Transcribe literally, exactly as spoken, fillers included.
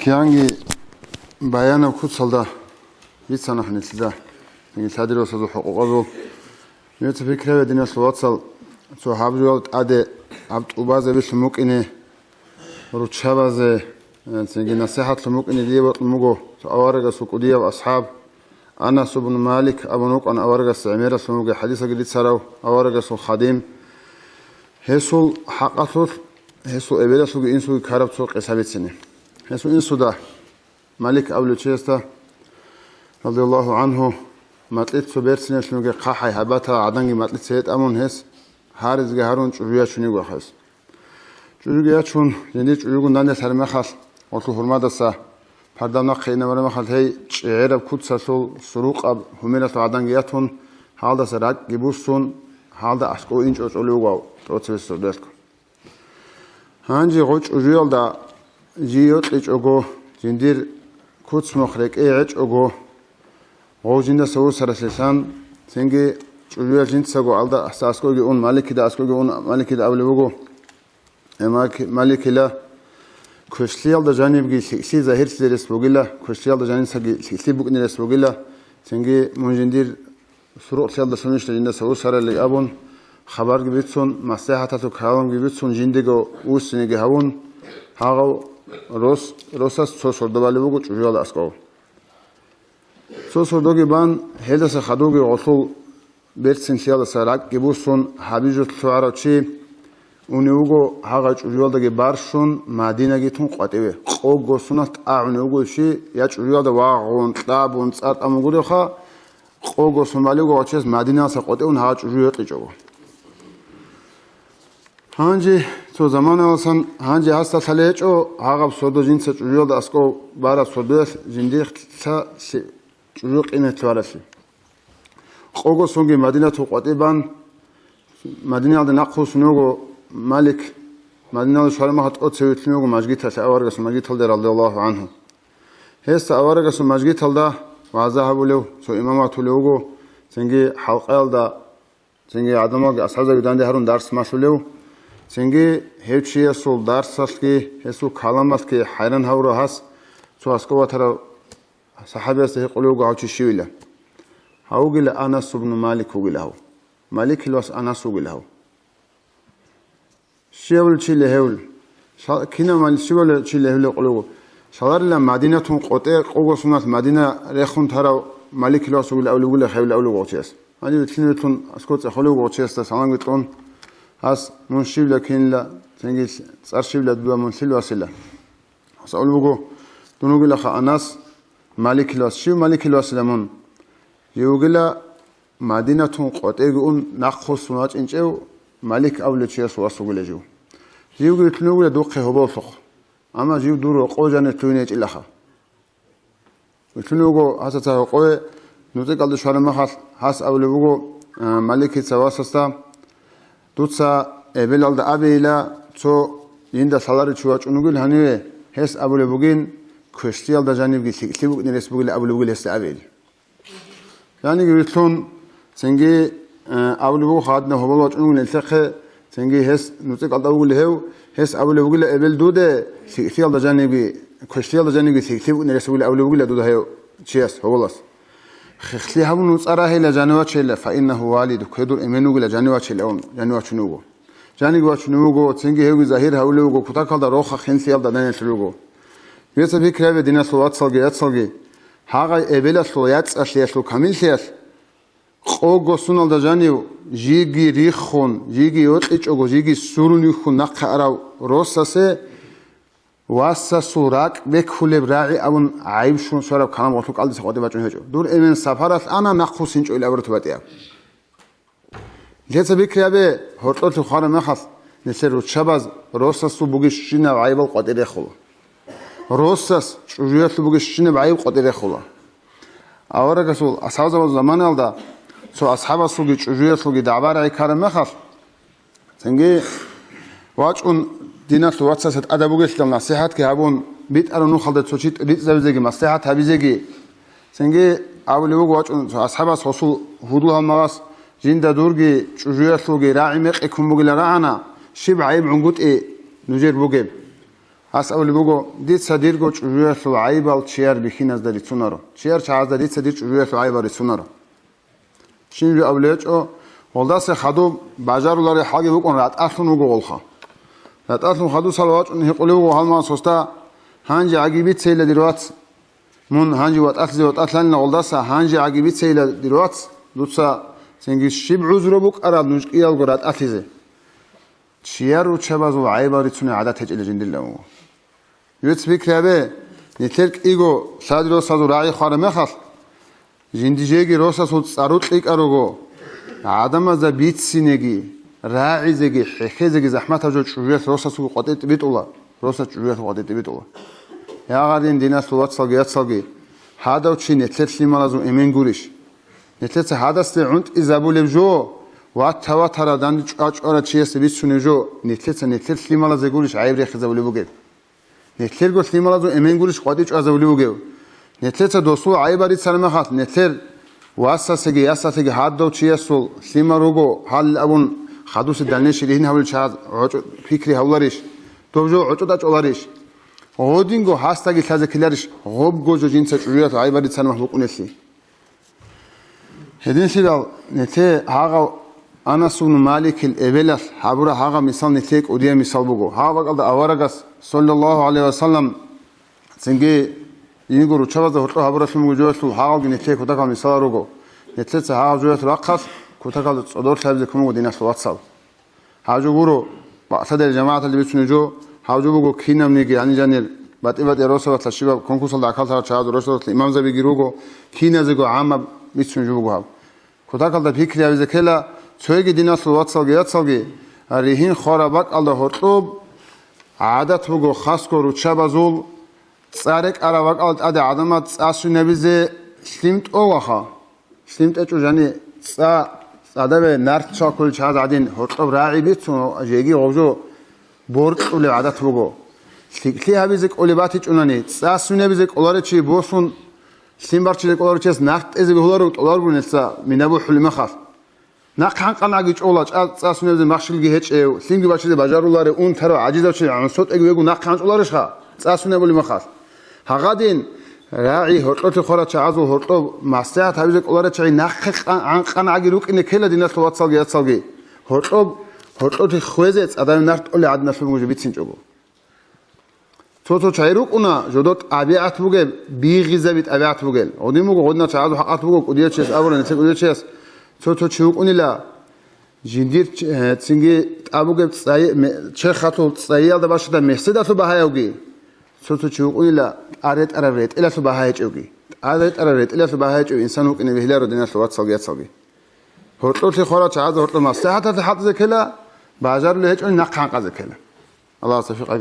Киянги баянаб куцалда бицана гьанилъида, гьанил лъадиросазул хӀукъукъазул. Нуца пикрияв, диналъул вацал, цо гьабжуял тӀаде гьаб тӀубазабилъун букӀине, руччабазе, э, цинги насихӀатлъун букӀине дие бокьун буго цо аварагасул кӀудияв асхӀаб, Анас ибн Малик абун вукӀана аварагасда гӀемералъун вугев, хӀадисалги рицарав, аварагасул хадим. Гьесул хӀакъалъулъ, гьесул эбелалъулги инсулги ккараб цо къиса бицине. Гьесул инсуда, Малик абулев чиясда, радияллагьу гӀангьу, макьилъ цо берцинелъунги хъахӀай гьабатал гӀаданги макьилъ цее тӀамун гьес гьаризги гьарун чӀужу ячун йигоха гьес. ЧӀужуги ячун, жиндир чӀужугун данделъараб мехалъ, гъолъул гьурмадаса пардав нахъе инабараб мехалъ, гьей чӀегӀераб куцалъул, сурукъаб гьумералъул гӀаданги ятун, гьалдаса ракӀги буссун, гьалда аскӀов инчӀо чӀолев вугев тӀоцебесеб сордоялъго. Гьанже гъо чӀужуялда жий йокьичӀого, жиндир куц-мухъ рекӀее гӀечӀого, гъов жиндаса вусаралъилъан, цинги чӀужуял жинцаго алда аскӀовги ун, Маликида аскӀовги ун, Маликида абулеб буго, э, Малики-, Маликила, квешлъиялда жанибги лъикӀлъи загьирлъи рес бугила, квешлъиялда жаницаги лъикӀлъи букӀине рес бугила, цинги мун жиндир сурукълъиялдалъунищ жиндаса вусарали абун, хабарги бицун, маслихӀаталъул каламги бицун, жиндего вуссинеги гьавун, гьагъав рос-, росас цо сордо балеб буго чӀужуялда аскӀов. Цо сордоги бан, гьелдаса хадувги гъолъул берцинлъиялдаса ракӀги буссун, гьабижулъ лъугӀарав чи унев вуго, гьагъай чӀужуялдаги барщун, Мадинаги тун къватӀиве. Къого соналъ тӀагӀунев вуго чи, я чӀужуялда вагъун, кьабун, цӀар тӀамун гуревха, къого сон балев вуго гъав чияс Мадиналъа къватӀивун гьагъа чӀужу йокьичӀого. Гьанже цо заманаласан, гьанже гьасда лъалеб гьечӀо, гьагъаб сордо жинца чӀужуялда аскӀов бараб сордоялъ жиндихъ лъа-, лъи-, чӀужу къинат лъугьаралъи. Къого сонги Мадинатул къватӀибан, Мадинаялда нахъвуссун вуго Малик, Мадинаялда щвараб мехалъ тӀоцеве вилълъун вуго мажгиталъе, аварагасул мажгиталде, радияллагьу гӀангьу. Гьесда аварагасул мажгиталда вагӀза гьабулев, цо имамат гьабулев вуго, цинги хӀалкъаялда, цинги гӀадамалги асхӀабзаби данде гьарун дарс малъулев, цинги гьев чиясул дарсалъги, гьесул каламалъги хӀайран гьавурав гьас, цо аскӀов ватарав сахӀабиясда гьикъулев вуго гьав чи щивила. Гьав вугила Анас ибн Малик вугила гьав. Маликил вас Анас вугила гьав. Щивав чи легьевул. Ша-, кинав мал-, щивав чи легьулев къулугу. Шаларила Мадинатун къотӀе къого соналъ Мадина рехун тарав Маликил вас вугила абулев вугила хевлъи абулев гъов чияс. Гьанив вилълъин вилълъун аскӀов цӀехолев гъов чиясда саламги кьун, гьас, мун щивла кинила, цинги цӀар щивла дуда, мун лъил васила. Гьас абулеб буго, дун вугилаха Анас, Маликил вас. Щив Маликил васила мун? Жив вугила Мадинатун къотӀеги ун нахъвуссун вачӀинчӀев Малик абулев чиясул вас вугила жив. Живги вилълъун вугила духъе гьоболлъухъ. Амма жив дур рокъов жанив лъугьине гьечӀилаха. Вилълъун вуго гьасаца гьокъове, нуцӀикӀалде щвараб мехалъ гьас абулеб буго, а, Маликица васасда, дуца эбелалда абейила, цо жинда лъаларев чи вачӀун вугил гьаниве, гьес абулеб бугин, квешлъиялда жанибги лъикӀлъи букӀине рес бугила абулеб бугил гьесда абейил. Жаниги вилълъун, цинги, э, абулеб буго, гьадинаб гьобол вачӀун вугилан нилъехъе, цинги гьес нуцӀикӀалда вугила гьев, гьес абулеб бугила эбел дуде, лъикӀлъиялда жанибги, квешлъиялда жанибги лъикӀлъи букӀине рес бугила абулеб бугила дуда гьев чияс, гьоболас. Хехлъи гьабун нуцӀа рагьила жанивачейила, фаиннагьу валидук, гьев дур эмен вугила жанивачейилан, жанив вачун вуго. Жаниги вачун вуго, цинги гьевги загьир гьавулев вуго, кутакалда рохха хинлъиялда данделъулел руго. Дица пикри гьабе, диналъул вацалги яцалги, гьагъай эбелалъул яцӀцӀалъиялъул камиллъиялъ, къого соналда жанив, жиги риххун, жиги йокьичӀого, жиги сурун вихьун нахъе арав росасе, васасул ракӀ бекулеб рагӀи абун гӀайиб щун щвараб калам гъолъул кӀалдиса къватӀибе бачӀун гьечӀо. Дур эмен сапаралъ ана, нахъвуссинчӀо ил абураб батӀияб. Нилъеца пикри гьабе, гьоркьорлъи хвараб мехалъ, нилъер руччабаз росасул бугищинаб гӀайибал къватӀир рехула. Росас чӀужуялъул бугищинаб гӀайиб къватӀир рехула. Аварагасул асхӀабзабазул заманаялда цо асхӀабасулги чӀужуялъулги дагӀба-рагӀи ккараб мехалъ, цинги вачӀун диналъул вацасда тӀадаб бугелъидал насихӀатги гьабун, битӀараб нухалда цо чи рицӀцӀабизеги, маслихӀат гьабизеги, цинги абулеб буго вачӀун цо асхӀабас гьасул гьудул-гьалмагъас, жинда дурги чӀужуялъулги рагӀи мекъи ккун бугила рагӀана, щиб гӀайиб гӀунгутӀи нужер бугеб? Гьас абулеб буго: «Дица дирго чӀужуялъул гӀайибал чияр бихьиназда рицунаро, чияр чагӀазда дица дир чӀужуялъул гӀайибал рицунаро». Щиб жо абулеб гьечӀо, гьелдаса хадуб бажарулареб хӀалги букӀун, ратӀалъун вуго гъолха. РатӀалъун хадусал вачӀун гьикъулев вуго гьалмагъас гьесда: «Гьанже гӀаги бицейила, дир вац. Мун гьанже ватӀалъизе ватӀалъанила гъолдаса, гьанже гӀаги бицейила, дир вац, дуца цинги щиб гӀузру букӀараб нуж кӀиялго ратӀалъизе». Чияр руччабазул гӀайибал рицунел гӀадат гьечӀила жиндилан вуго. Вецц пикри гьабе, нилъер кӀиго лъади росазул рагӀи хвараб мехалъ, жинди жеги росасул цӀару кьикӀа руго, гӀадамазда бицинеги, рагӀизеги, хӀехьезеги захӀматаб жо чӀужуялъ росасул къватӀитӀ битӀула, росас чӀужуялъ къватӀитӀ битӀула. Ягъарин, диналъул вацалги яцалги, гьадав чи нилъер лъималазул эмен гурищ? Нилъеца гьадасде гӀунтӀизабулеб жо, ватта-ватарав данде чӀвачӀварав чиясда бицунеб жо, нилъеца нилъер лъималазе гурищ гӀайиб рехизабулеб бугеб? Нилъерго лъималазул эмен гурищ къватӀи чӀвазабулеб бугев? Нилъеца досул гӀайибал рицараб мехалъ, нилъер васасеги ясалъеги гьадав чиясул лъимал руго гьалил абун, хадусе дальнейший ригьин гьабулел чагӀаз гӀочӀо пикри гьавуларищ? Доб жо гӀочӀо тӀачӀоларищ? Гъодинго гьасдаги лъазе ккеларищ гъобго жо жинца чӀужуялъ гӀайибал рицараб мехалъ букӀунелъи? Гьединлъидал нилъее гьагъав Анас ибн Маликил эбелалъ гьабураб гьагъаб мисал нилъее кӀудияб мисал буго. Гьагъаб бакӀалда аварагас, саллаллагьу гӀалайгьи ва саллам, цинги жиндирго руччабазда гьоркьоб гьабуралъун буго жоялъул гьагъабги нилъее кутакал мисалал руго. Нилъеца гьагъаб жоялъул рахъалъ кутакалда цӀодорлъи гьабизе ккун буго, диналъул вацал. Гьаб жо гуро, бакълъадерил жамагӀаталде бицунеб жо, гьаб жо буго кинабниги гьаниб жанир батӀи-батӀияб росабалъа щибаб конкурсалда гӀахьаллъарал чагӀазул росабалъа имамзабиги руго, киназего гӀаммаб бицунеб жо буго гьаб. Кутакалда пикри гьабизе ккела, цоги диналъул вацалги яцалги, ригьин хвараб бакӀалда гьоркьоб гӀадат буго хасго руччабазул цӀа рекӀараб бакӀалда тӀаде гӀадамаз цӀа сунабизе лъим тӀолаха. Лъим тӀечӀо жани цӀа, цӀадабе нарт чвалккулел чагӀаз гӀадин, гьоркьоб рагӀи бицун, жеги гъов жо боркьулеб гӀадат буго. ЛъикӀлъи гьабизе кӀолеб батичӀунани, цӀа сунабизе кӀоларев чи босун, лъим барччизе кӀоларев чияс нарт тӀезе бегьуларо, тӀоларгун гьелъа мина бухӀулеб мехалъ. Нахъе гӀанкъанагӀаги чӀола, чӀа-, цӀа сунабизе махщелги гьечӀев, лъимги бачизе бажаруларев, унтарав, гӀажизав чи гӀунсо тӀеги вего нахъе гӀанчӀоларищха, цӀа сунабулеб мехалъ? Гьагъадин, рагӀи, гьоркьолъи хварал чагӀазул гьоркьоб маслигӀат гьабизе кӀоларел чагӀи нахъе къан-, гӀанкъанагӀаги рукӀине ккела, диналъул вацалги яцалги. Гьоркьоб, гьоркьолъи хвезе цӀадабе нарт тӀолел гӀадиналъуб жо бицинчӀого. Цо-цо чагӀи рукӀуна, жодор тӀабигӀат бугеб, бигъизаби тӀабигӀат бугел. Гьедин буго, гьединал чагӀазул хӀакъалъулъ буго, кӀудияв чияс абура, нилъер кӀудияв чияс, цо-цо чи вукӀунила, жиндир ч-, э, цинги тӀад бугеб цӀай-, ме-, черхалъул цӀайиялда бащадаб меседалъул багьаявги, цо-цо чи вукӀунила, тӀад ретӀараб ретӀелалъул багьа гьечӀевги. ТӀад ретӀараб ретӀелалъул багьа гьечӀев инсан вукӀине бегьиларо, диналъул вацалги яцалги. Гьоркьолъи хварал чагӀазда гьоркьоб маслигӀаталъе хӀалтӀизе ккела, бажарулеб гьечӀони нахъе гӀанкъазе ккела. Аллагьас тавфикъ гьабе.